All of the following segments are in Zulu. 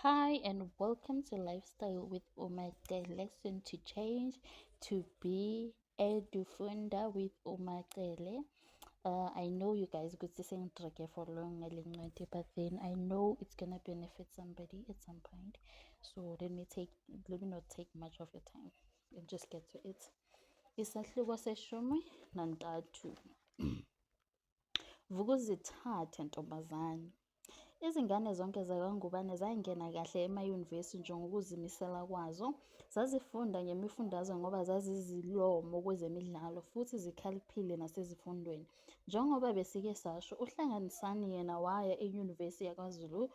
Hi and welcome to Lifestyle with Umacele. Lesson to change to be a dufunda with Umacele. I know you guys could see saying for long, but then I know it's gonna benefit somebody at some point. So let me not take much of your time and just get to it. Isahluko seshumi nantathu. Vuk'uzithathe ntombazane. Izingane zonke zakwaNgubane zangena kahle emayunivesi nje ngokuzimisela kwazo. Zazifunda ngemifundaze ngoba zazizilomo kwezemidlalo futhi zikhaliphile nasezifundweni. Njengoba besike sasho, uHlanganisani yena waya eYunivesi yakwaZulu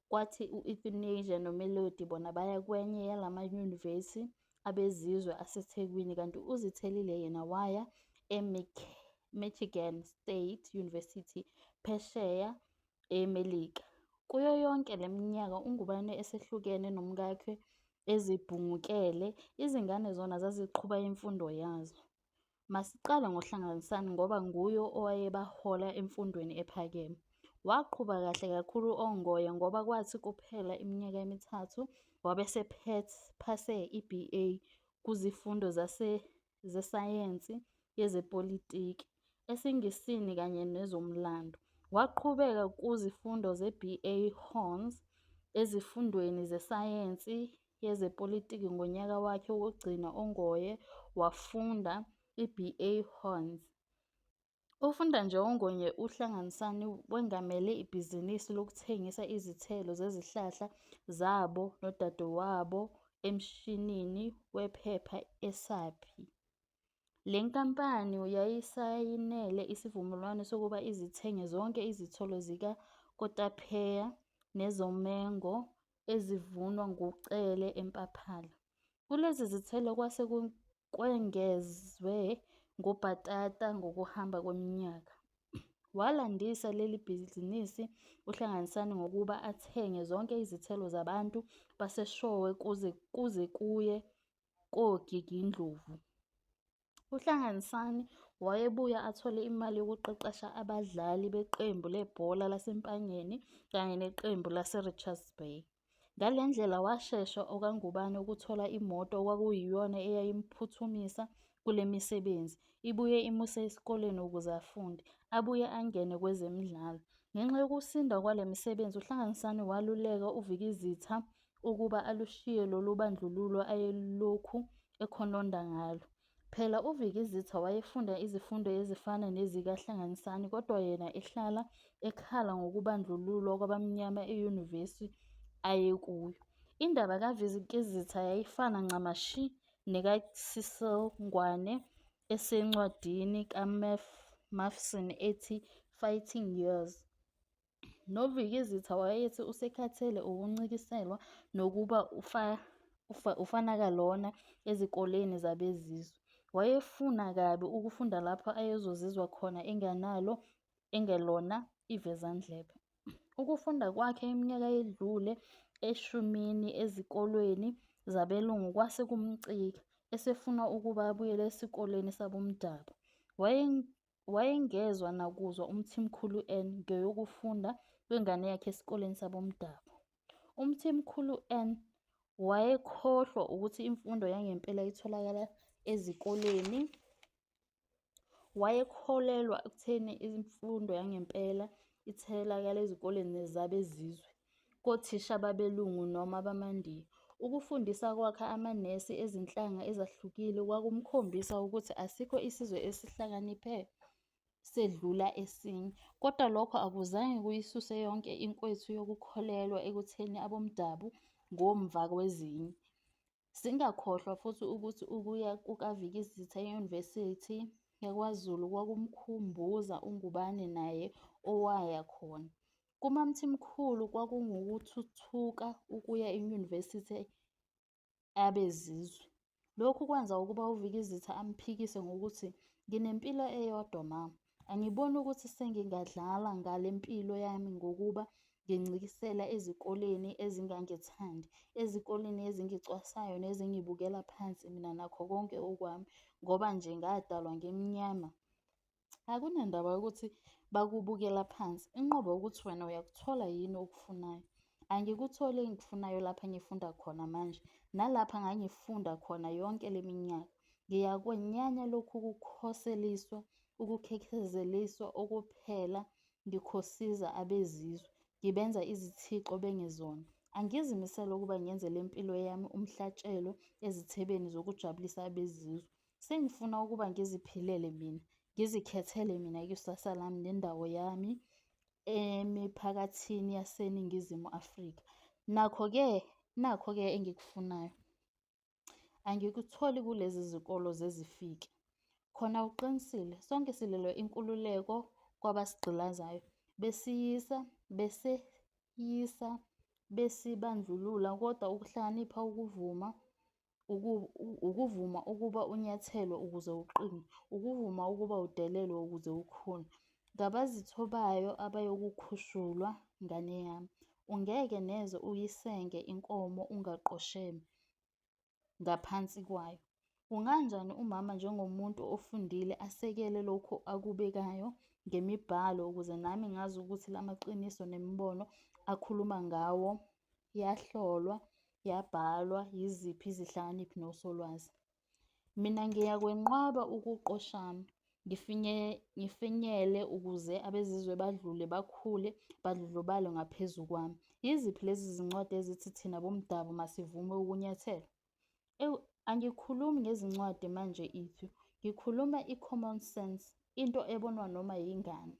kwathi u-Euthanasia noMelody bona baya kwenye yalamayunivesi abezizwe aseThekwini kanti uZithelile yena waya eMichigan State University phesheya eMelika. Kuyo yonke le minyaka uNgubane esehlukene nomkakhe ezibhungukele, izingane zona zaziqhuba imfundo yazo. Masiqale ngoHlanganisani ngoba nguye owayebahola emfundweni ephakeme. Waqhuba kahle kakhulu oNgoye ngoba kwathi kuphela iminyaka emithathu wabe esephase iBA kuzifundo zeSayensi yezePolitiki, esiNgisini kanye nezoMlando. Waqhubeka kuzifundo zeBA Hons ezifundweni zeSayensi yezePolitiki Ngonyaka wakhe wokugcina uNgoye wafunda iBA Hons. Ufunda nje uNgoye uHlanganisani wengamele ibhizinisi lokuthengisa izithelo zezihlahla zabo nodadewabo emshinini wephepha eSappi. Le nkampani yayisayinele isivumelwano sokuba izithenge zonke izithelo zikakotapheya nezomengo ezivunwa nguCele eMpaphala. Kulezi zithelo kwase kwengezwe ngobhatata ngokuhamba kweminyaka. Walandisa leli bhizinisi uHlanganisani ngokuba athenge zonke izithelo zabantu baseShowe kuze kuye koGingindlovu. UHlanganisani wayebuye athole imali yokuqeqesha abadlali beqembu lebhola laseMpangeni kanye neqembu laseRichards Bay. Ngale ndlela washesha okaNgubane ukuthola imoto okwakuyiyona eyayimphuthumisa kule misebenzi, ibuye imuse esikoleni ukuze afunde, abuye angene kwezemidlalo. Ngenxa yokusinda kwale misebenzi uHlanganisani waluleka uVikizitha ukuba alushiye lolu bandlululo ayelokhu ekhononda ngalo. Phela uVikizitha wayefunda izifundo ezifana nezikaHlanganisani kodwa yena ehlala ekhala ngokubandlululwa kwabamnyama eyunivesithi ayekuyo. Indaba kaVikizitha yayifana ncamashi nekaCecil Ngwane esencwadini kaMatheson ethi "Fighting Years". NoVikizitha wayethi usekhathele ukuncikiselwa nokuba uFanakalona ezikoleni zabezizwe. Wayefuna kabi ukufunda lapho ayezozizwa khona engelona ivezandlebe. Ukufunda kwakhe iminyaka eyedlule eshumini ezikolweni zabelungu kwase kumcika, esefuna ukuba abuyele esikoleni sabomdabu. Wayengezwa nakuzwa uMthimkhulu 'N ngeyokufunda kwengane yakhe esikoleni sabomdabu. UMthimkhulu 'N wayekhohlwa ukuthi imfundo yangempela itholakala ezikoleni. Wayekholelwa ekutheni imfundo yangempela itholakala ezikoleni zabezizwe, kothisha babelungu noma bamaNdiya. Ukufundisa kwakhe amanesi ezinhlanga ezahlukile kwakumkhombisa ukuthi asikho isizwe esihlakaniphe sedlula esinye. Kodwa lokho akuzange kuyisuse yonke inkwethu yokukholelwa ekutheni abomdabu ngomva kwezinye. Singakhohlwa futhi ukuthi ukuya kukaVikizitha eYunivesithi yakwaZulu kwakumkhumbuza uNgubane naye owaya khona. KumaMthimkhulu kwakungukuthuthuka ukuya eyunivesithi abezizwe. Lokhu kwenza ukuba uVikizitha amphikise ngokuthi, "Nginempilo eyodwa ma, angiboni ukuthi sengingadlala ngale mpilo yami ngokuba ngincikisela ezikoleni ezingangithandi, ezikoleni ezingicwasayo nezingibukela phansi mina nakho konke okwami, ngoba nje ngadalwa ngimnyama? Akunandaba ukuthi bakubukela phansi, inqobo ukuthi wena uyakuthola yini okufunayo. Angikutholi engikufunayo lapha engifunda khona manje nalapha ngangifunda khona yonke le minyaka. Ngiyakwenyanya lokhu kukhoseliswa, ukukhekhezeliswa ukuphela ngikhosizwa abezizwe, ngibenza izithixo bengezona. Angizimisele ukuba ngenze le mpilo yami umhlatshelo ezithebeni zokujabulisa abezizwe. Sengifuna ukuba ngiziphilele mina, ngizikhethele mina ikusasa lami nendawo yami emiphakathini yaseNingizimu Afrika. Nakho-ke engikufunayo angikutholi kulezi zikole zezifiki. Khona uqinisile, sonke silwela inkululeko kwabasigqilazayo. Besiyisa, beseyisa, besibandlulula kodwa ukuhlakanipha ukuvuma ukuba unyathelwe ukuze uqine, ukuvuma ukuba udelelwe ukuze ukhule. Ngabazithobayo abayokukhushulwa ngane yami. Ungeke neze uyisenge inkomo ungaqosheme ngaphansi kwayo. Kunganjani umama njengomuntu ofundile asekele lokhu akubekayo ngemibhalo ukuze nami ngazi ukuthi lamaqiniso nemibono akhuluma ngawo yahlolwa, yabhalwa yiziphi izihlakaniphi nosolwazi. Mina ngiyakwenqaba ukuqoshama, ngifinyele ukuze abezizwe badlule bakhule badlondlobale ngaphezu kwami. Yiziphi lezi zincwadi ezithi thina bomdabu masivume ukunyathelwa? Ewu, angikhulumi ngezincwadi manje Ithi, ngikhuluma i-common sense, into ebonwa noma yingane.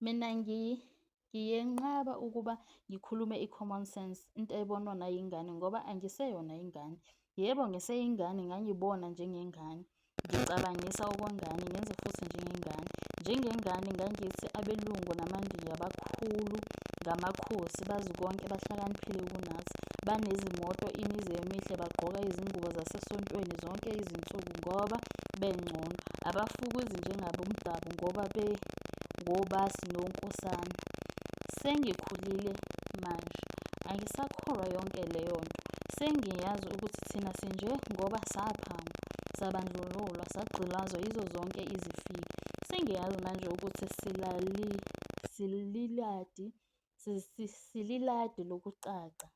Mina ngiyenqaba ukuba ngikhulume i-common sense, into ebonwa nayingane ngoba angiseyona ingane. Yebo, ngiseyingane ngangibona njengengane, ngicabangisa okwengane, ngenze futhi njengengane. Njengengane ngangithi abelungu namaNdiya bakhulu ngamakhosi, bazi konke, bahlakaniphile kunathi. Banezimoto, imizi emihle, bagqoka izingubo zasesontweni zonke izinsuku ngoba bengcono. Abafukuzi njengabomdabu ngoba bengobasi nonkosana. Sengikhulile manje, angisakholwa yonke leyo nto. Sengiyazi ukuthi thina sinje ngoba saphangwa, sabandlululwa, sagqilazwa yizo zonke izifiki. Sengiyazi manje ukuthi sililadi lokucaca.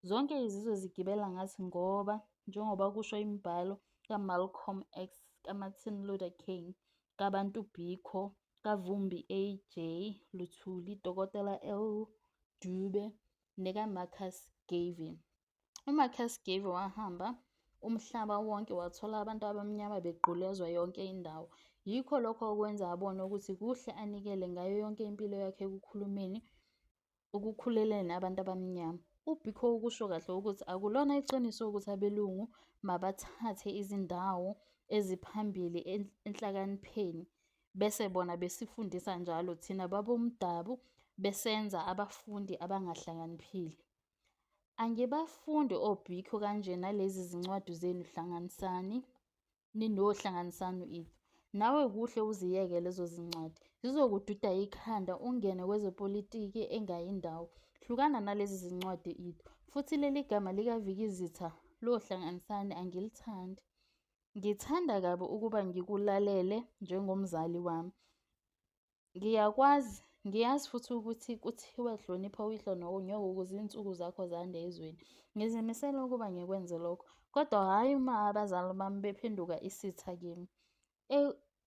Zonke izizwe zigibela ngathi ngoba njengoba kusho imibhalo kaMalcolm X, kaMartin Luther King, kaBantu Biko, kaVumbi AJ Luthuli, Dkt L Dube nekaMarcus Garvey. UMarcus Garvey wahamba umhlaba wonke wathola abantu abamnyama begqilazwa yonke indawo. Yikho lokho okwenza abona ukuthi kuhle anikele ngayo yonke impilo yakhe ekukhulumeleni abantu abamnyama. UBiko ukusho kahle ukuthi akulona iqiniso ukuthi abelungu mabathathe izindawo eziphambili enhlakaniphweni bese bona besifundisa njalo thina babomdabu besenza abafundi abangahlakaniphile. Angibafundi oBiko kanje nalezi zincwadi zenu Hlanganisani, ninoHlanganisani Itu. Nawe kuhle uziyeke lezo zincwadi, zizokududa ikhanda ungene kwezepolitiki engayi ndawo. Hlukana nalezi zincwadi Itu. Futhi leli gama likaVikizitha loHlanganisani angilithandi. Ngithanda kabi ukuba ngikulalele njengomzali wami. Ngiyakwazi, ngiyazi futhi ukuthi kuthiwa hlonipha uyihlo nonyoko ukuze izinsuku zakho zande ezweni. Ngizimisele ukuba ngikwenze lokho, kodwa hhayi uma abazali bami bephenduka isitha kimi.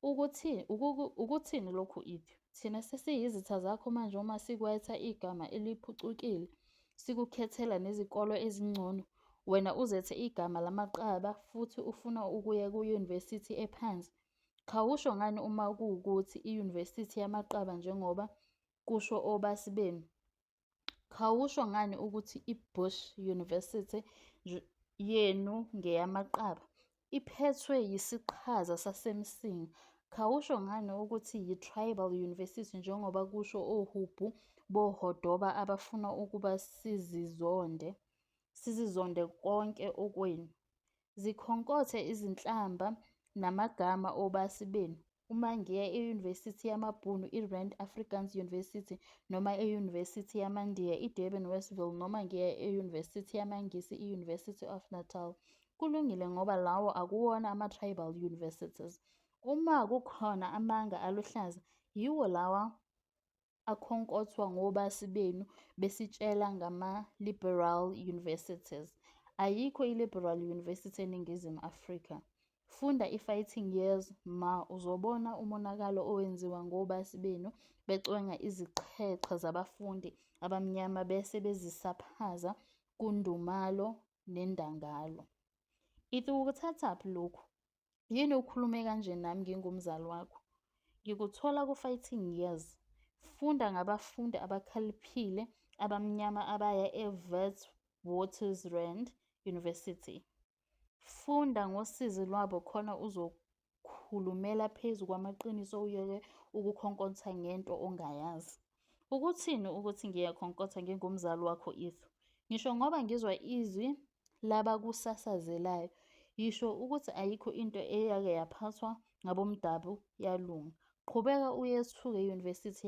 Ukuthini lokhu Itu? Thina sesiyizitha zakho manje uma sikwetha igama eliphucukile, sikukhethela nezikole ezingcono, wena uzethe igama lamaqaba futhi ufuna ukuya kuyunivesithi ephansi? Khawusho ngani uma kuwukuthi iyunivesithi yamaqaba njengoba kusho obasi benu? Khawusho ngani ukuthi iBush University yenu ngeyamaqaba, iphethwe yisiqhaza saseMsinga? Khawusho ngani ukuthi yiTribal University njengoba kusho ohubhu boHodoba abafuna ukuba sizizonde konke okwenu? Zikhonkothe izinhlamba namagama obasi benu. Uma ngiya eyunivesithi yamaBhunu iRand Afrikaans University noma eyunivesithi yamaNdiya iDurban-Westville noma ngiya eyunivesithi yamaNgisi i-University of Natal, kulungile ngoba lawo akuwona ama-tribal universities. Uma kukhona amanga aluhlaza, yiwo lawa. akhonkothwa ngobasi benu besitshela ngama-liberal universities. Ayikho i-liberal university eNingizimu Afrika. Funda i-Fighting Years ma uzobona umonakalo owenziwa ngobasi benu becwenga izixhexhe zabafundi abamnyama bese bezisaphaza kundumalo nendangalo. Ithi ukuthathaphi lokhu? Yini ukhulume kanje nami ngingumzali wakho? Ngikuthola ku-Fighting Years. Funda ngabafundi abakhaliphile abamnyama abaya eWitwatersrand University. Funda ngosizi lwabo khona uzokhulumela phezu kwamaqiniso uyeke ukukhonkotha ngento ongayazi. Ukuthini ukuthi ngiyakhonkotha ngingumzali wakho Ithi? Ngisho ngoba ngizwa izwi labakusasazelayo. Yisho ukuthi ayikho into eyake yaphathwa ngabomdabu yalunga. Qhubeka uyethuke i-Yunivesithi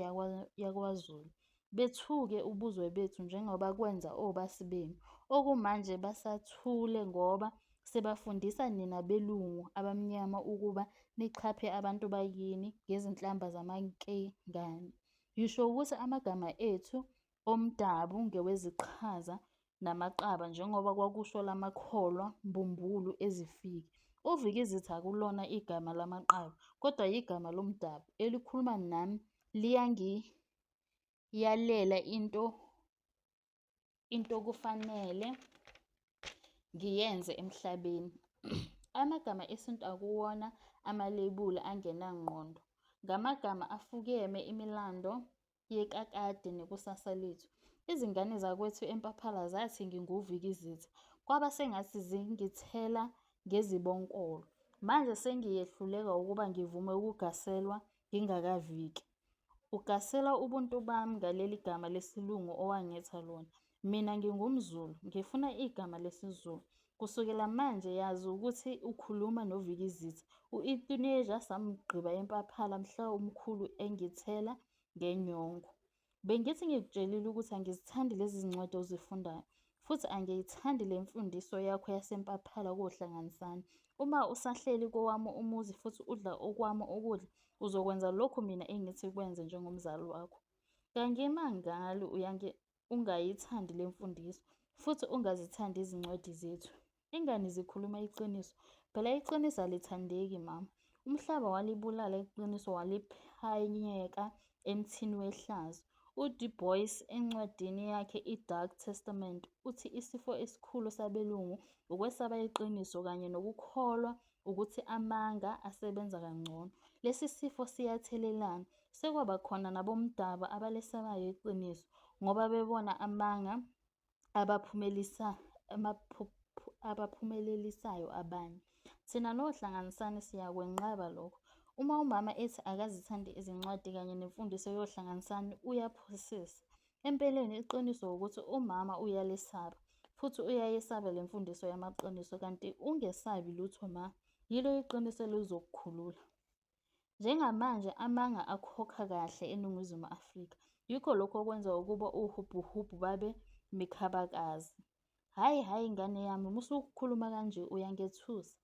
yakwaZulu. Bethuke ubuzwe bethu njengoba kwenza obasi benu. Okumanje basathule ngoba sebafundisa nina belungu abamnyama ukuba nixhaphe abantu bakini ngezinhlamba zamankengane. Yisho ukuthi amagama ethu omdabu ngeweziqhaza namaqaba njengoba kwakusho lamakholwa mbumbulu ezifiki. UVikizitha akulona igama lamaqaba kodwa yigama lomdabu. Elikhuluma nami liyangiyalela into okufanele ngiyenze emhlabeni. Amagama esintu akuwona amalebuli angenangqondo. Ngamagama afukeme imilando yekakade nekusasa lethu. Izingane zakwethu eMpaphala zathi nginguVikizitha. Kwaba sengathi zingithela ngezibonkolo. Manje sengiyehluleka ukuba ngivume ukugaselwa ngingakaviki. Ugasela ubuntu bami ngaleli gama lesilungu owangetha lona. Mina ngingumZulu, ngifuna igama lesiZulu. Kusukela manje yazi ukuthi ukhuluma noVikizitha. U-Euthanasia samugqiba eMpaphala mhla umkhulu engithela ngenyongo. Bengithi ngikutshelile ukuthi angizithandi lezi zincwadi ozifundayo. Futhi angiyithandi le mfundiso yakho yaseMpaphala koHlanganisani. Uma usahleli kowami umuzi futhi udla okwami ukudla, uzokwenza lokhu mina engithi kwenze njengomzali wakho. Kangimangali ungayithandi le mfundiso, futhi ungazithandi izincwadi zethu. Ingani zikhuluma iqiniso. Phela iqiniso alithandeki mama. Umhlaba walibulala iqiniso waliphanyeka emthini wehlazo. UDu Bois encwadini yakhe i-Dark Testament uthi isifo esikhulu sabelungu ukwesaba iqiniso kanye nokukholwa ukuthi amanga asebenza kangcono. Lesi sifo siyathelelana. Sekwaba khona nabomdabu abalesabayo iqiniso ngoba bebona amanga abaphumelelisayo abanye. Thina noHlanganisani siyakwenqaba lokho. Uma umama ethi akazithandi izincwadi kanye nemfundiso yoHlanganisani uyaphosisa. Empeleni iqiniso wukuthi umama uyalesaba, futhi uyayesaba le mfundiso yamaqiniso kanti ungesabi lutho ma, yilo iqiniso elizokukhulula. Njengamanje amanga akhokha kahle eNingizimu Afrika. Yikho lokhu okwenza ukuba ohubhuhubhu babe mikhabakazi. Hhayi hhayi ngane yami musa ukukhuluma kanje uyangethusa.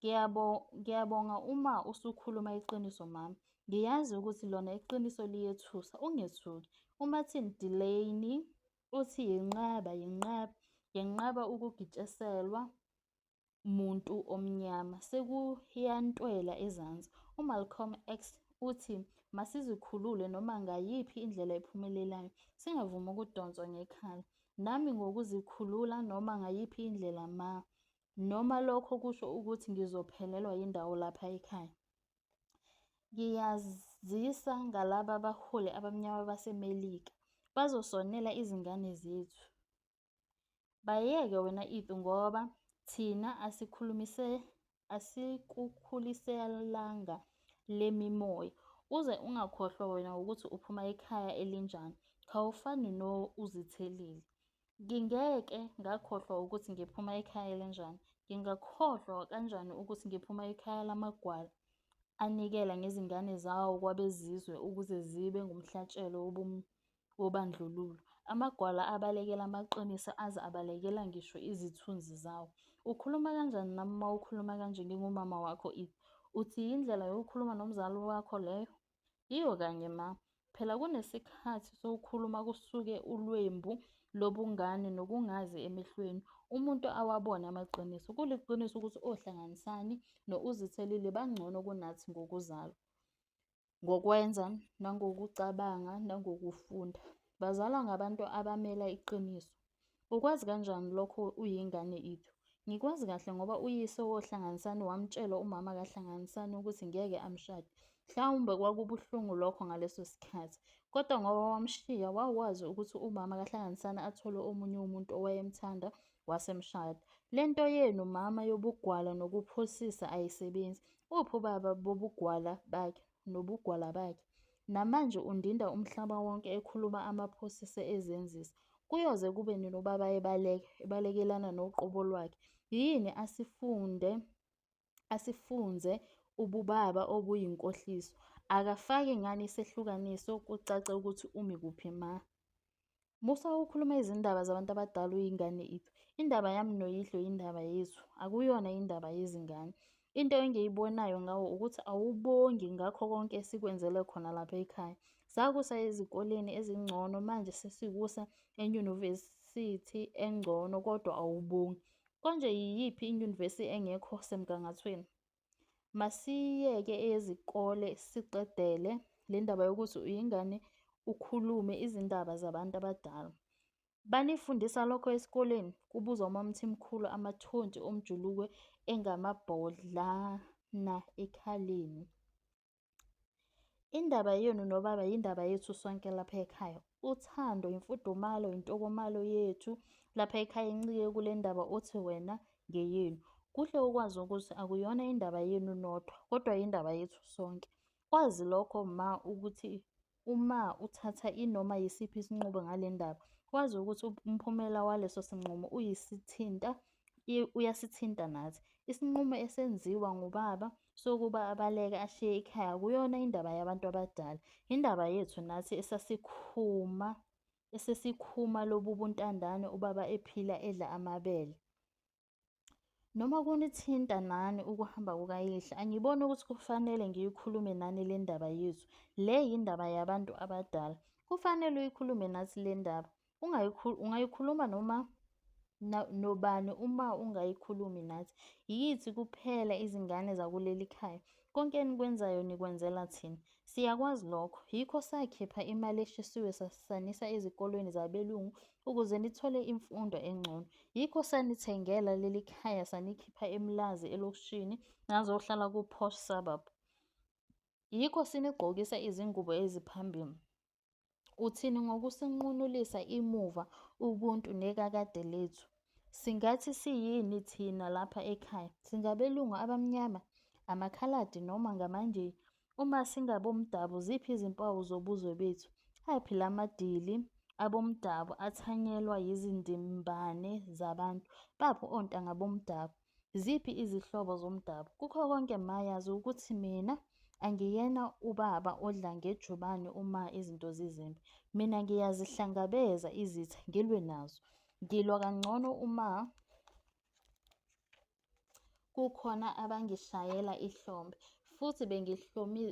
Ngiyabonga uma usukhuluma iqiniso mama. Ngiyazi ukuthi lona iqiniso liyethusa, ungethuki. UMartin Delany uthi yenqaba, yenqaba, yenqaba ukugitsheselwa muntu omnyama, sekuyantwela ezansi. UMalcolm X uthi masizikhulule noma ngayiphi indlela ephumelelayo, singavumi ukudonswa ngekhala. Nami ngokuzikhulula noma ngayiphi indlela ma, noma lokho kusho ukuthi ngizophelelwa yindawo lapha ekhaya. Ngiyazisa ngalaba baholi abamnyama baseMelika, bazosonela izingane zethu. Bayeke wena Itu ngoba thina asikukhuliselanga le mimoya. Uze ungakhohlwa wena ukuthi uphuma ekhaya elinjani, khawufane no-Uzithelile. Ngingeke ngakhohlwa ukuthi ngiphuma ekhaya elinjani. Ngingakhohlwa kanjani ukuthi ngiphuma ekhaya lamagwala anikela ngezingane zawo kwabezizwe ukuze zibe ngumhlatshelo wobandlululo. Amagwala abalekela amaqiniso aze abalekela ngisho izithunzi zawo. Ukhuluma kanjani nami uma ukhuluma kanje ngingumama wakho Itu? Uthi yindlela yokukhuluma nomzali wakho leyo? Yiyo kanye ma. Phela kunesikhathi sokukhuluma kusuke ulwembu lobungane nokungazi emehlweni, umuntu awabone amaqiniso. Kuliqiniso ukuthi oHlanganisani no-Uzithelile bangcono kunathi ngokuzalwa, ngokwenza, nangokucabanga nangokufunda. Bazalwa ngabantu abamela iqiniso. Ukwazi kanjani lokho uyingane Ethu? Ngikwazi kahle ngoba uyise woHlanganisani wamtshela umama kaHlanganisani ukuthi ngeke amshade. Mhlawumbe kwakubuhlungu lokho ngaleso sikhathi. Kodwa ngoba wamshiya wakwazi ukuthi umama kaHlanganisani athole omunye umuntu owayemthanda wasemshada. Le nto yenu mama yobugwala nokuphosisa ayisebenzi. Uphi ubaba bobugwala bakhe nobugwala bakhe? Namanje undinda umhlaba wonke ekhuluma amaphosiso ezenzisa. Kuyoze kube nini ubaba ebaleka, ebalekelana noqobo lwakhe? Yini asifunde asifunze ububaba obuyinkohliso? Akafaki ngani isehlukaniso kucace ukuthi umi kuphi ma? Musa ukukhuluma izindaba zabantu abadala uyingane Ethu. Indaba yami noyihlo yindaba yethu, akuyona indaba yezingane. Into engiyibonayo ngawe ukuthi awubongi ngakho konke esikwenzele khona lapha ekhaya. Sakusa ezikoleni ezingcono manje sesikusa enyunivesithi engcono kodwa awubongi. Konje yiyiphi inyunivesi engekho semgangathweni? Masiyeke eyezikole siqedele le ndaba yokuthi uyingane ukhulume izindaba zabantu abadala. Banifundisa lokho esikoleni? Kubuza uMaMthimkhulu amathonti omjuluko engamabhodlana ekhaleni. Indaba yenu nobaba yindaba yethu sonke lapha ekhaya. Uthando, imfudumalo, intokomalo yethu lapha ekhaya incike kule ndaba othi wena ngeyenu. Kuhle ukwazi ukuthi akuyona indaba yenu nodwa kodwa yindaba yethu sonke. Kwazi lokho ma ukuthi uma uthatha inoma yisiphi isinqumo ngale ndaba, wazi ukuthi umphumela waleso sinqumo uyisithinta uyasithinta nathi. Isinqumo esenziwa ngubaba sokuba abaleke ashiye ikhaya akuyona indaba yabantu abadala, indaba yethu nathi esasikhuma esesikhuma lobu buntandane ubaba ephila edla amabele. Noma kunithinta nani ukuhamba kukayihlo, angiboni ukuthi kufanele ngiyikhulume nani le ndaba yethu. Le yindaba yabantu abadala. Kufanele uyikhulume nathi le ndaba. Ungayikhuluma noma nobani uma ungayikhulumi nathi. Yithi kuphela izingane zakuleli khaya. Konke enikwenzayo nikwenzela thina. Siyakwazi lokho, yikho sakhipha imali eshisiwe sanisa ezikolweni zabelungu ukuze nithole imfundo engcono. Yikho sanithengela leli khaya sanikhipha eMlazi elokishini nazohlala ku-posh suburb. Yikho sinigqokisa izingubo eziphambili. Uthini ngokusinqunulisa imuva ubuntu nekakade lethu? Singathi siyini thina lapha ekhaya? Singabelungu abamnyama, amakhaladi noma ngamaNdiya? Uma singabomdabu ziphi izimpawu zobuzwe bethu? Aphi la madili abomdabu athanyelwa yizindimbane zabantu? Baphi ontanga bomdabu? Ziphi izihlobo zomdabu? Kukho konke ma yazi ukuthi mina angiyena ubaba odla ngejubane uma izinto zizimbi. Mina ngiyazihlangabeza izitha ngilwe nazo. Ngilwa kangcono uma kukhona abangishayela ihlombe futhi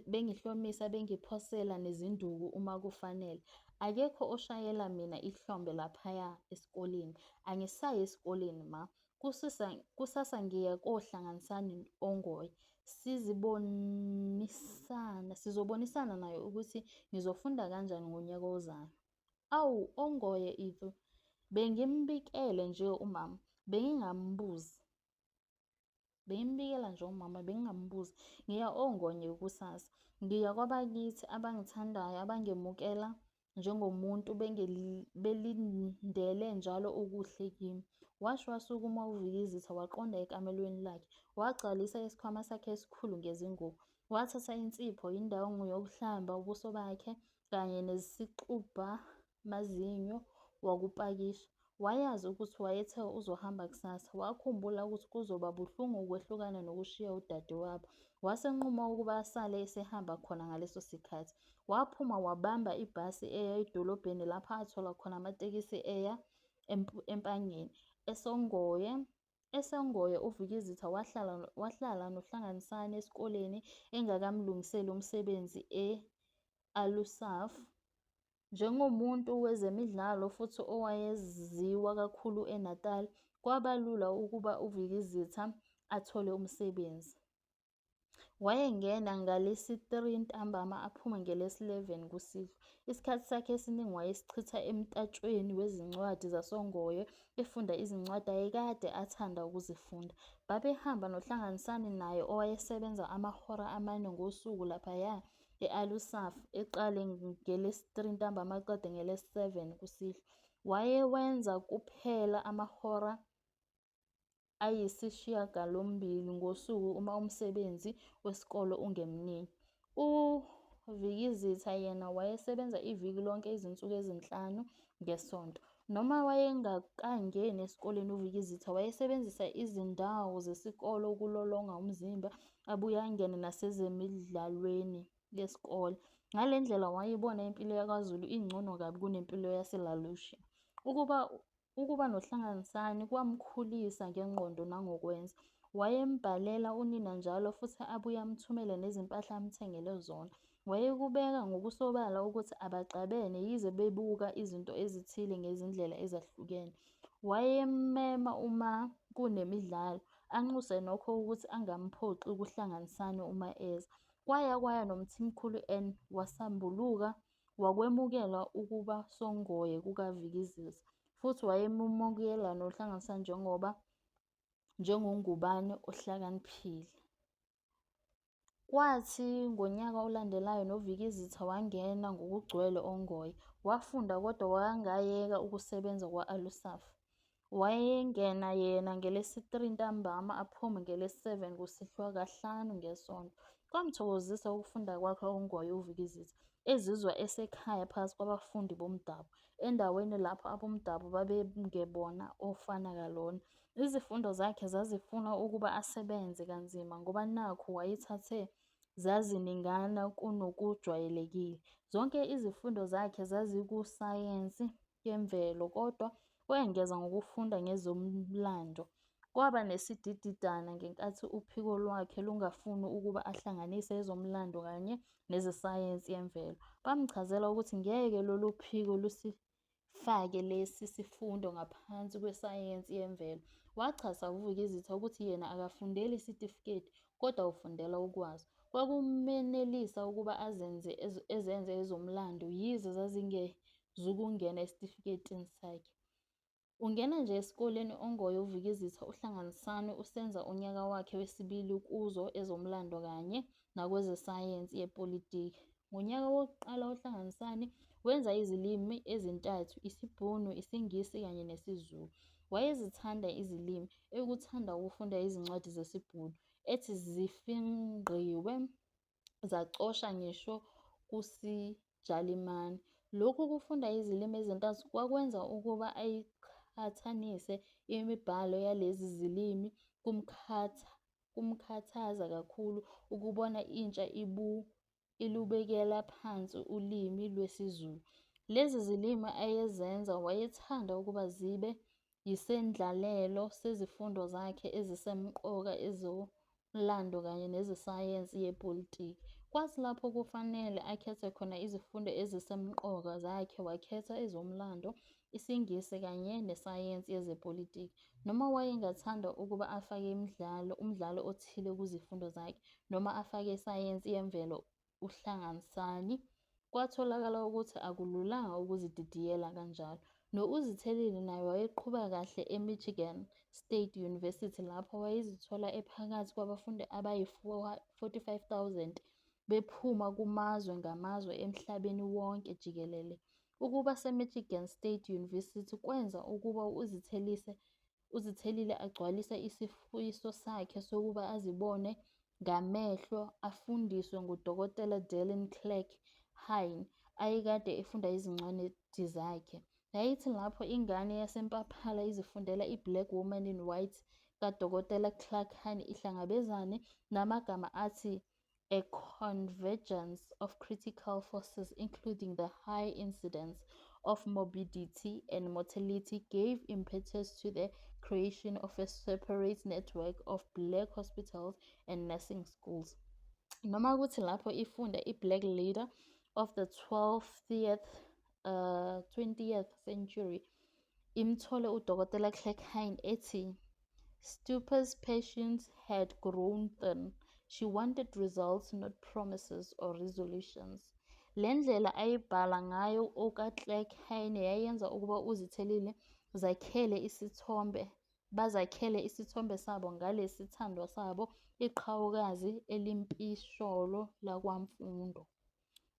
bengihlomisa bengiphosela nezinduku uma kufanele. Akekho oshayela mina ihlombe laphaya esikoleni. Angisayi esikoleni ma. Kusasa, kusasa ngiya koHlanganisani oNgoye. Sizibonisana, sizobonisana naye ukuthi ngizofunda kanjani ngonyaka ozayo. Awu, oNgoye Ethu, bengimbikele nje umama, bengingambuzi. Bengimbikela nje umama, bengingambuzi. Ngiya oNgonye kusasa. Ngiya kwabakithi abangithandayo, abangemukela njengomuntu belindele njalo okuhle kimi. Washo wasukuma uVikizitha waqonda ekamelweni lakhe. Wagcwalisa isikhwama sakhe esikhulu ngezingubo. Wathatha insipho, indwangu yokuhlamba ubuso bakhe kanye nesixubhamazinyo wakupakisha. Wayazi ukuthi wayethe uzohamba kusasa. Wakhumbula ukuthi kuzoba buhlungu ukwehlukana nokushiya udadewabo. Wasenquma ukuba asale esehamba khona ngaleso sikhathi. Waphuma wabamba ibhasi eya edolobheni lapho athola khona amatekisi eya eMpangeni. Esongoye Esongoye uVikizitha wahlala wahlala noHlanganisani esikoleni engakamlungiseli umsebenzi e-Alusaf. Njengomuntu wezemidlalo futhi owayeziwa kakhulu eNatali, kwaba lula ukuba uVikizitha athole umsebenzi. Wayengena ngalesi-3 ntambama aphume ngelesi-11 kusihlwa. Isikhathi sakhe esiningi wayesichitha emtatshweni wezincwadi zasoNgoye efunda izincwadi ayekade ethanda ukuzifunda. Babehamba noHlanganisani naye owayesebenza amahora amane ngosuku laphaya e-Alusaf eqale ngelesi-3 ntambama aqede ngelesi-7 kusihlwa. Wayewenza kuphela amahora ayisishiyagalombili ngosuku uma umsebenzi wesikole ungemningi. UVikizitha yena wayesebenza iviki lonke izinsuku ezinhlanu ngesonto. Noma wayengakangeni esikoleni uVikizitha wayesebenzisa izindawo zesikole ukulolonga umzimba abuye angene nasezemidlalweni yesikole. Ngale ndlela wayibona impilo yakwaZulu ingcono kabi kunempilo yaseLa Lucia. Ukuba noHlanganisani kwamkhulisa ngengqondo nangokwenza. Wayembhalela unina njalo futhi abuye amthumelele nezimpahla amthengele zona. Wayekubeka ngokusobala ukuthi abaxabene yize bebuka izinto ezithile ngezindlela ezahlukene. Wayemmema uma kunemidlalo, anxuse nokho ukuthi angamphoxi kuHlanganisani uma eza. Kwaya kwaya noMthimkhulu 'N wasambuluka wakwemukela ukuba songoye kukaVikizitha futhi wayememukela noHlanganisani njengoNgubane ohlakaniphile. Kwathi ngonyaka olandelayo noVikizitha wangena ngokugcwele oNgoye. Wafunda kodwa wangayeka ukusebenza kwa-Alusaf. Wayengena yena ngelesi-3 ntambama aphume ngelesi-7 kusihlwa kahlanu ngesonto. Kwamthokozisa ukufunda kwakhe oNgoye uVikizitha, ezizwa esekhaya phakathi kwabafundi bomdabu, endaweni lapho abomdabu babengebona ofanakalona. Izifundo zakhe zazifuna ukuba asebenze kanzima ngoba nakhu wayethathe zaziningana kunokujwayelekile. Zonke izifundo zakhe zazikusayensi yemvelo kodwa wengeza ngokufunda nezomlando. Kwaba nesidididana ngenkathi uphiko lwakhe lungafuni ukuba ahlanganise ezomlando kanye nezesayensi yemvelo. Bamchazela ukuthi ngeke lolu phiko lusifake lesi sifundo ngaphansi kwesayensi yemvelo. Wachaza uVikizitha ukuthi yena akafundeli isitifiketi kodwa ufundela ukwazi. Kwakumenelisa ukuba azenze ezomlando yize zazingezukungena esitifiketini sakhe. Ungena nje esikoleni oNgoye uVikizitha uHlanganisani usenza unyaka wakhe wesibili kuzo ezomlando kanye nakwezesayensi yepolitiki. Ngonyaka wokuqala uHlanganisani wenza izilimi ezintathu isiBhunu, isiNgisi kanye nesiZulu. Wayezithanda izilimi, ekuthanda ukufunda izincwadi zesiBhunu, ethi zifingqiwe zacosha ngisho kusiJalimane. Lokhu kufunda izilimi ezintathu kwakwenza ukuba ayiqhathanise imibhalo yalezi zilimi kumkhathaza kakhulu ukubona intsha ilubekela phansi ulimi lwesiZulu. Lezi zilimi ayezenza wayethanda ukuba zibe yisendlalelo sezifundo zakhe ezisemqoka ezomlando kanye nezesayensi yepolitiki. Kwathi lapho kufanele akhethe khona izifundo ezisemqoka zakhe wakhetha ezomlando, isiNgisi kanye nesayensi yezepolitiki. Noma wayengathanda ukuba afake umdlalo othile kuzifundo zakhe, noma afake isayensi yemvelo uHlanganisani, kwatholakala ukuthi akululanga ukuzididiyela kanjalo. No-Uzithelile naye wayeqhuba kahle eMichigan State University lapho wayezithola ephakathi kwabafundi abayi-45,000 bephuma kumazwe ngamazwe emhlabeni wonke jikelele. Ukuba seMichigan State University kwenza ukuba u-Uzithelile agcwalise isifiso sakhe sokuba azibone ngamehlo afundiswe nguDokotela Dallin Clark Hine ayekade efunda izincwadi zakhe. Yayithi lapho ingane yaseMpaphala izifundela i-Black Woman in White kaDokotela Clark Hine ihlangabezane namagama athi "A convergence of critical forces including the high incidence of morbidity and mortality gave impetus to the creation of a separate network of black hospitals and nursing schools." Noma kuthi lapho ifunda i-Black Leader of the 20th 20th Century imthole uDokotela Clark Hine ethi, Stoeper's patience had grown thin. She wanted results, not promises or resolutions. Le ndlela ayebhala ngayo okaClerk Hine yayenza ukuba uZithelile zakhele isithombe bazakhele isithombe sabo ngalesi sithandwa sabo iqhawekazi elimpisholo lakwaMfundo.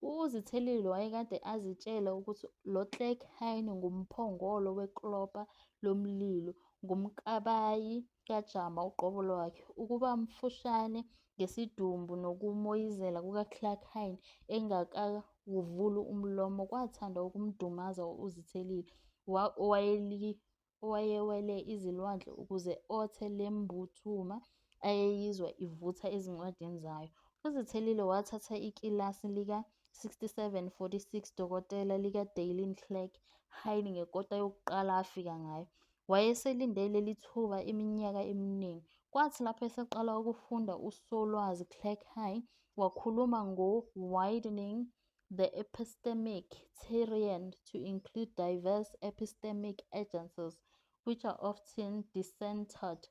U-Uzithelile wayekade azitshela ukuthi lo-Clark Hine ngumphongolo weklobha lomlilo, nguMkabayi kaJama uqobo lwakhe. Ukuba mfushane ngesidumbu nokumoyizela kuka-Clark Hine engakawuvuli umlomo kwathanda ukumdumaza u-Uzithelile owayewele izilwandle ukuze othe lembuthuma ayeyizwa ivutha ezincwadini zayo. UZithelile wathatha ikilasi lika-6746 Dokotela lika-Daylene Clark Hine ngekota yokuqala afika ngayo. Wayeselinde leli thuba iminyaka eminingi. Kwathi lapho eseqala ukufunda uSolwazi Clark Hine wakhuluma ngo-"Widening the epistemic terrain to include diverse epistemic agencies, which are often decentered,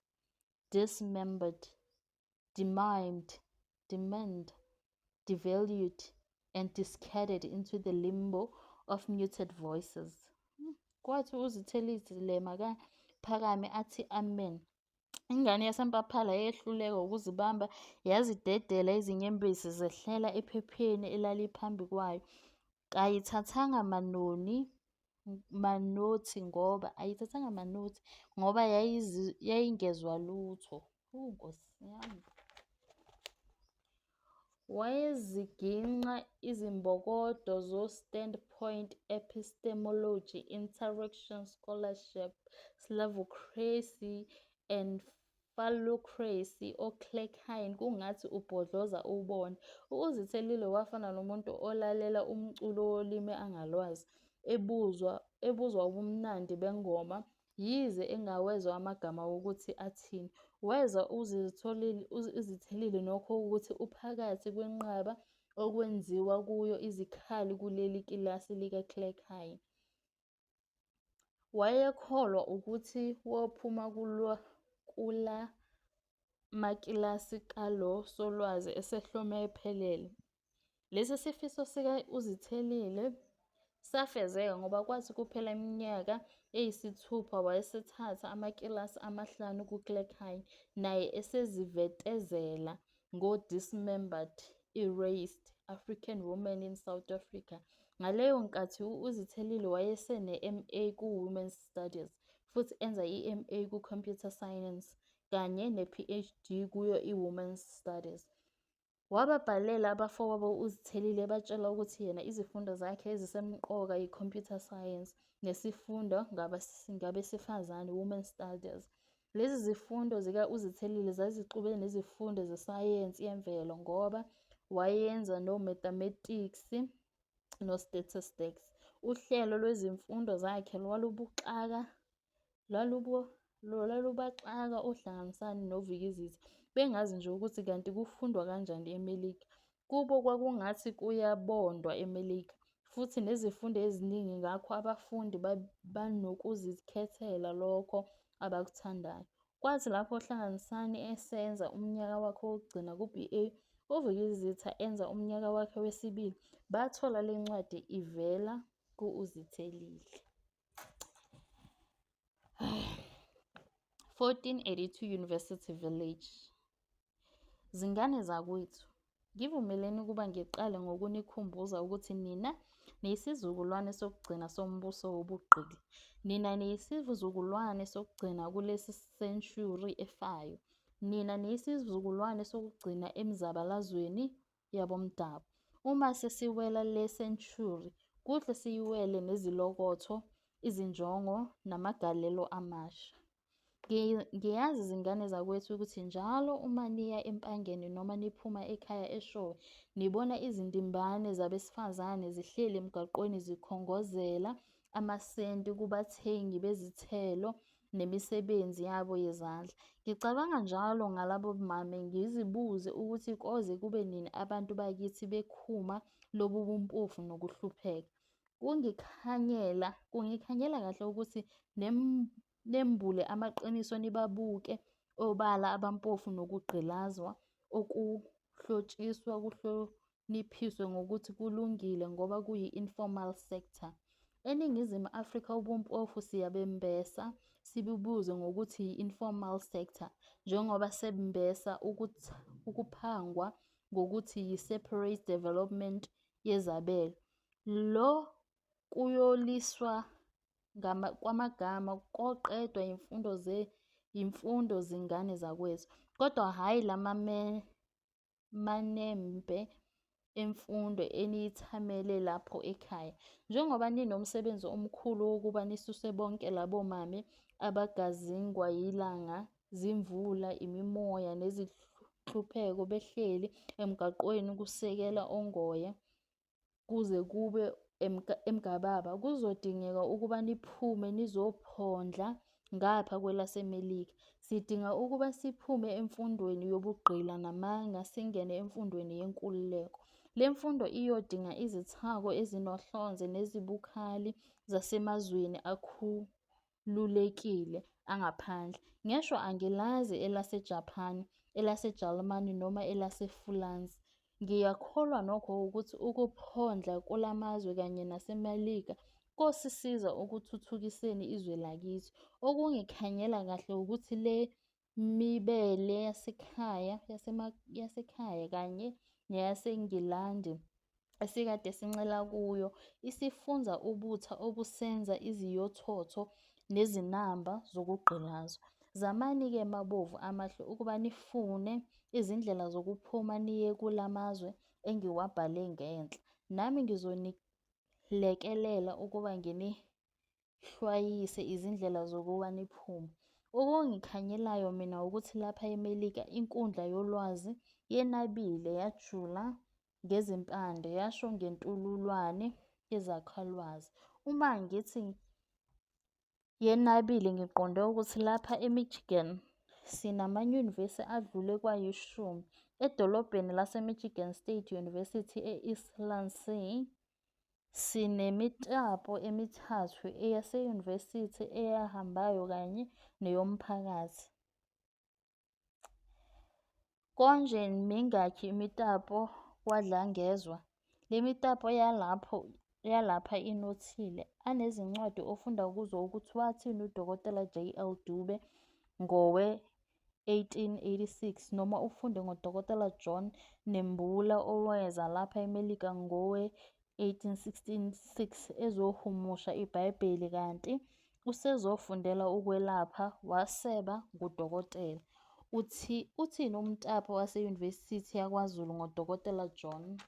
dismembered, demeaned, devalued, and discarded into the limbo of muted voices." Kwathi uZithelile makaphakame athi amen. Ingane yaseMpaphala yehluleka ukuzibamba yazidedela izinyembezi zehlela ephepheni elaliphambi kwayo. Kayithathanga manoni manothi ngoba ayithathanga manothi ngoba yayingezwa lutho. Nkosi yami. Wayeziginqa izimbokodo zo-Standpoint Epistemology, Interaction Scholarship, Slavocracy and Phallocracy oClerk Hine kungathi ubhodloza ubonda. U-Uzithelile wafana nomuntu olalela umculo wolimi angalwazi, ebuzwa ubumnandi bengoma yize engawezwa amagama ukuthi athini. Wezwa uZithelile nokho ukuthi uphakathi kwenqaba okwenziwa kuyo izikhali kuleli kilasi likaClerk Hine. Wayekholwa ukuthi wophuma kulamakilasi kalo solwazi esehlome ephelele. Lesi sifiso sika-Uzithelile safezeka ngoba kwathi kuphela iminyaka eyisithupha wayesethatha amakilasi amahlanu kuClerk Hine, naye esezivetezela ngo-Dismembered, Erased, African Women in South Africa. Ngaleyo nkathi u-Uzithelile wayesene-MA ku-Women's Studies, futhi enza i-MA ku-Computer Science kanye ne-PhD kuyo i-Women's Studies. Wababhalela abafowabo u-Uzithelile ebatshela ukuthi yena izifundo zakhe ezisemqoka yi-Computer Science nesifundo ngabesifazane, Women's Studies. Lezi zifundo zika-Uzithelile zazixube nezifundo zesayensi yemvelo ngoba wayenza noMathematiksi no-Statistics. Uhlelo lwezifundo zakhe lwalubaxaka oHlanganisani noVikizitha bengazi nje ukuthi kanti kufundwa kanjani eMelika. Kubo kwakungathi kuyabondwa eMelika, futhi nezifundo eziningi ngakho abafundi banokuzikhethela lokho abakuthandayo. Kwathi lapho uHlanganisani esenza unyaka wakhe wokugcina ku-BA, uVikizitha enza unyaka wakhe wesibili, bathola lencwadi ivela ku-Uzithelile. 1482 University Village. Zingane zakwethu, ngivumeleni ukuba ngiqale ngokunikhumbuza ukuthi nina niyisizukulwane sokugcina sombuso wobugqili. Nina niyisizukulwane sokugcina kulesi senshuri efayo. Nina niyisizukulwane sokugcina emizabalazweni yabomdabu. Uma sesiwela le senshuri, kuhle siyiwele nezilokotho, izinjongo namagalelo amasha. Ngiyazi zingane zakwethu ukuthi njalo uma niya eMpangeni noma niphuma ekhaya eShowe, nibona izindimbane zabesifazane zihleli emgwaqweni zikhongozela amasenti kubathengi bezithelo nemisebenzi yabo yezandla. Ngicabanga njalo ngalabo mame ngizibuze ukuthi koze kube nini abantu bakithi bekhuma lobu bumpofu nokuhlupheka. Kungikhanyela kahle ukuthi nembule amaqiniso nibabuke obala abampofu nokugqilazwa okuhlotshiswa kuhloniphiswe ngokuthi kulungile ngoba kuyi-informal sector. ENingizimu Afrika ubumpofu siyabembesa sibubize ngokuthi yi-informal sector njengoba sembesa ukuphangwa ngokuthi yi-separate development yezabelo. Lo kuyoliswa kwamagama koqedwa yimfundo zingane zakwethu, kodwa hhayi lamanembe emfundo eniyithamele lapha ekhaya. Njengoba ninomsebenzi omkhulu wokuba nisuse bonke labo mame abagazingwa yilanga, zimvula, imimoya nezinhlupheko behleli emgwaqeni kusukela oNgoye kuze kube eMgababa, kuzodingeka ukuba niphume nizophondla ngapha kwelaseMelika. Sidinga ukuba siphume emfundweni yobugqila namanga singene emfundweni yenkululeko. Le mfundo iyodinga izithako ezinohlonze nezibukhali zasemazweni akhululekile angaphandle. Ngeshwa angilazi elaseJaphani, elaseJalimane noma elaseFulansi. Ngiyakholwa nokho ukuthi ukuphondla kula mazwe kanye naseMelika kosisiza ekuthuthukiseni izwe lakithi. Okungikhanyela kahle wukuthi le mibele yasekhaya kanye neyaseNgilandi esikade sincela kuyo isifunza ubutha obusenza iziyothotho nezinamba zokugqilazwa. Zamani-ke maBovu amahle ukuba nifune izindlela zokuphuma niye kula mazwe engiwabale ngenhla. Nami ngizonilekelela ukuba nginihlwayise izindlela zokuba niphume. Okungikhanyelayo mina wukuthi lapha eMelika inkundla yolwazi yenabile yajula ngezimpande yasho ngentululwane yezakhalwazi. Uma ngithi yenabile ngiqonde ukuthi lapha eMichigan sinamanyuvesi adlule kwayishumi. Edolobheni laseMichigan State University e-East Lansing sinemitapo emithathu, eyaseyunivesithi, eyabahambayo kanye neyomphakathi. Konje mingaki imitapo kwaDlangezwa? Le mitapo yalapha inothile, anezincwadi ofunda kuzo ukuthi wathini uDokotela J. L. Dube ngowe-1886 noma ufunde ngoDokotela John Nembula oweza lapha eMelika ngowe-1866 ezohumusha iBhayibheli kanti usezofundela ukwelapha waseba ngudokotela. Uthini umtapo waseyunivesithi yakwaZulu ngoDokotela John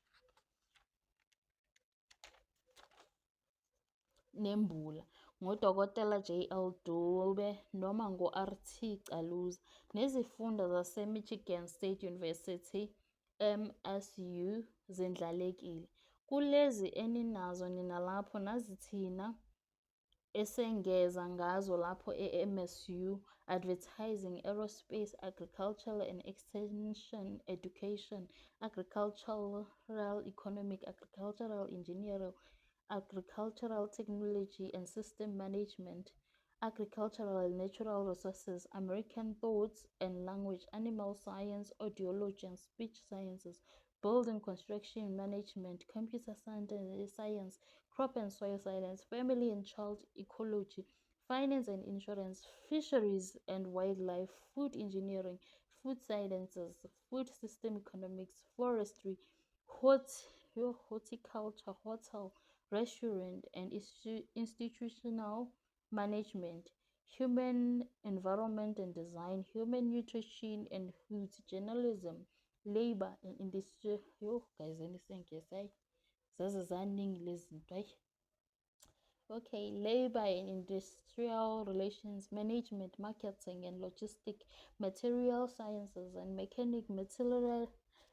Nembula, ngoDokotela J. L. Dube noma ngo-R. T. Caluza? Nezifunda zaseMichigan State University, MSU, zendlalekile. Kulezi eninazo nina lapha nazi thina esengeza ngazo lapha eMSU, Advertising, Aerospace, Agricultural and Extension Education, Agricultural Economics, Agricultural Engineering, Agricultural Technology and Systems Management, Agricultural and Natural Resources, American Thought and Language, Animal Science, Audiology and Speech Sciences, Building Construction Management, Computer Science, Crop and Soil Science, Family and Child Ecology, Finance and Insurance, Fisheries and Wildlife, Food Engineering, Food Sciences, Food System Economics, Forestry, Horticulture, Hotel, Restaurant and Institutional Management, Human Environment and Design, Human Nutrition and Foods, Journalism, Labour and Industry. Yoh guys, isiNgisi hayi zaze zaningi lezi zinto hayi. Okay, Labor and Industrial Relations, Management, Marketing and Logistics, Material Sciences and Mechanic, Material,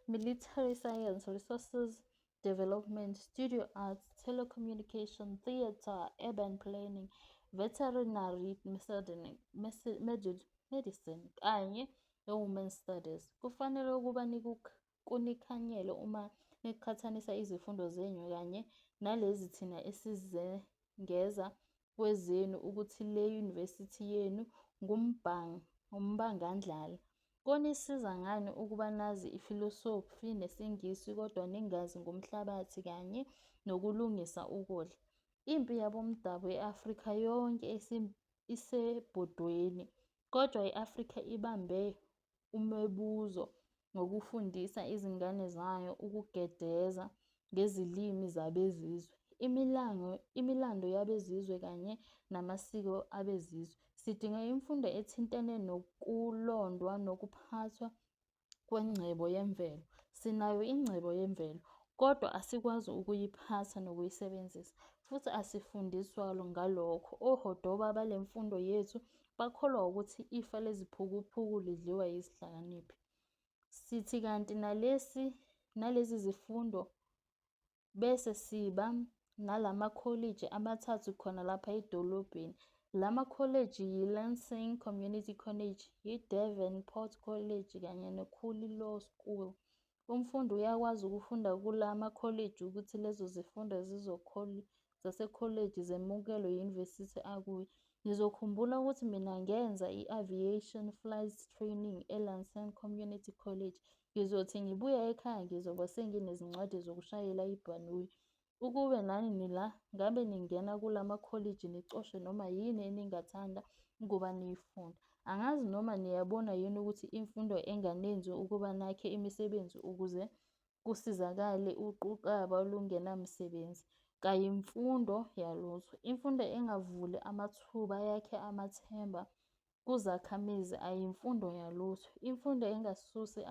Military Science, Resources Development, Studio Arts, Telecommunication, Theatre, Urban Planning, Veterinary Medicine kanye ne-Women's Studies. Kufanele ukuba kunikhanyele uma niqhathanisa izifundo zenu kanye nalezi thina esizengeza kwezenu ukuthi le yunivesithi yenu ngumbangandlala. Konisiza ngani ukuba nazi ifilosofi nesiNgisi kodwa ningazi ngomhlabathi kanye nokulungisa ukudla? Impi yabomdabu e-Afrika yonke isebhodweni, kodwa i-Afrika ibambe umebuzo ngokufundisa izingane zayo ukugedeza ngezilimi zabezizwe, imilando yabezizwe kanye namasiko abezizwe. Sidinga imfundo ethintene nokulondwa nokuphathwa kwengcebo yemvelo. Sinayo ingcebo yemvelo, kodwa asikwazi ukuyiphatha nokuyisebenzisa, futhi asifundiswa ngalokho. Ohodoba bale mfundo yethu bakholwa wukuthi ifa leziphukuphuku lidliwa yizihlakaniphi. Sithi kanti nalezi zifundo bese siba nalamakholiji amathathu khona lapha edolobheni. La makholiji yi-Lansing Community College, yi-Davenport College kanye ne-Cooley Law School. Umfundi uyakwazi ukufunda kula makholiji kuthi lezo zifundo zasekholeji zemukelwe eyunivesithi akuyo. Nizokhumbula ukuthi mina ngenza i-Aviation Flight Training e-Lansing Community College. Ngizothi ngibuya ekhaya ngizobe senginezincwadi zokushayela ibhanoyi. Ukube nani nila ngabe ningena kula makholiji nicoshe noma yini eningathanda ukuba niyifunde. Angazi noma niyabona yini ukuthi imfundo enganenzi ukuba nakhe imisebenzi ukuze kusizakale uquqaba olungenamisebenzi, kayimfundo yalutho. Imfundo engavuli amathuba yakhe amathemba kuzakhamizi ayimfundo yalutho. Imfundo engasusi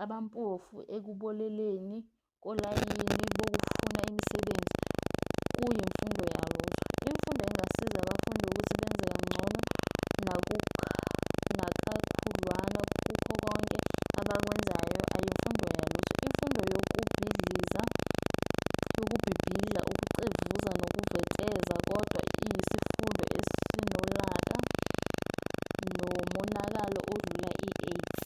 abampofu ekuboleleni kolayini bokufuna imisebenzi kuyimfundo yalutho. Imfundo engasizi abafundi ukuthi benze kangcono nakakhudlwana kukho konke abakwenzayo ayimfundo yalutho. Imfundo yokubhibhidla, ukucevuza nokuveteza kodwa iyisifundo esinolaka nomonakalo odlula i-AIDS.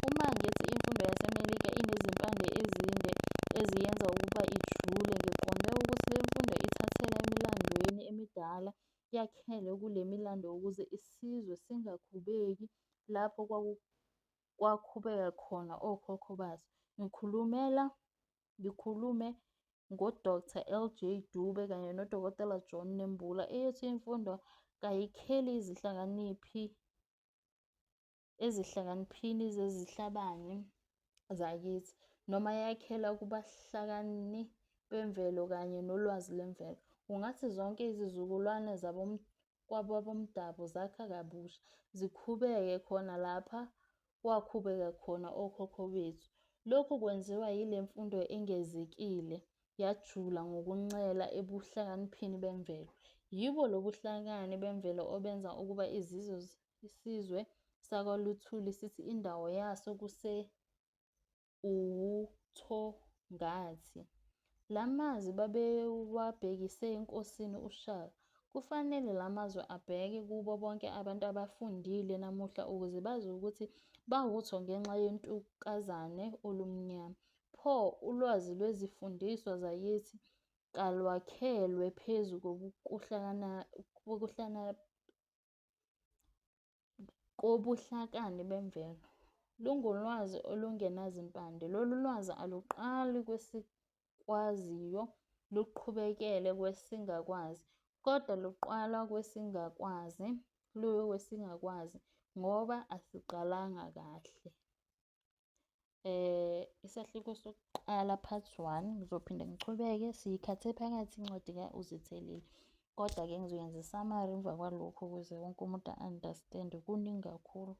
Uma ngithi imfundo yaseMelika inezimpande ezinde eziyenza ukuba ijule ngiqonde ukuthi le mfundo ithathela emilandweni emidala yakhele kule milando ukuze isizwe singakhubeki lapho kwakhubeka khona okhokho baso. Ngikhulume ngoDr LJ Dube kanye noDkt John Nembula. Eyethu imfundo kayakheli ezihlakaniphini zezihlabani zakithi, noma yakhela kubuhlakani bemvelo kanye nolwazi lwemvelo. Kungathi zonke izizukulwane kwabomdabu zakha kabusha, zikhubeke khona lapha kwakhubeka khona okhokho bethu. Lokhu kwenziwa yile mfundo engezikile yajula ngokuncela ebuhlakaniphini bemvelo. Yibo lobu buhlakani bemvelo obenza ukuba isizwe sakwaLuthuli sithi indawo yaso kuse-Uwuthongathi. La mazwi babewabhekise eNkosini uShaka. Kufanele la mazwi abheke kubo bonke abantu abafundile namuhla ukuze bazi ukuthi bawutho ngenxa yentukazane olumnyama. Pho ulwazi lwezifundiswa zakithi kalwakhelwe phezu kobuhlakani bemvelo. Lungulwazi olungenazimpande. Lolu lwazi aluqali kwesikwaziyo luqhubekele kwesingakwazi, kodwa luqala kwesingakwazi luye kwesingakwazi ngoba asiqalanga kahle. Isahluko sokuqala part 1 ngizophinde ngichubeke siyikhathe phakathi incwadi ka-Uzithelile. Kodwa-ke ngizoyenza i-summary emva kwalokho ukuze wonke umuntu a-understand-e kuningi kakhulu.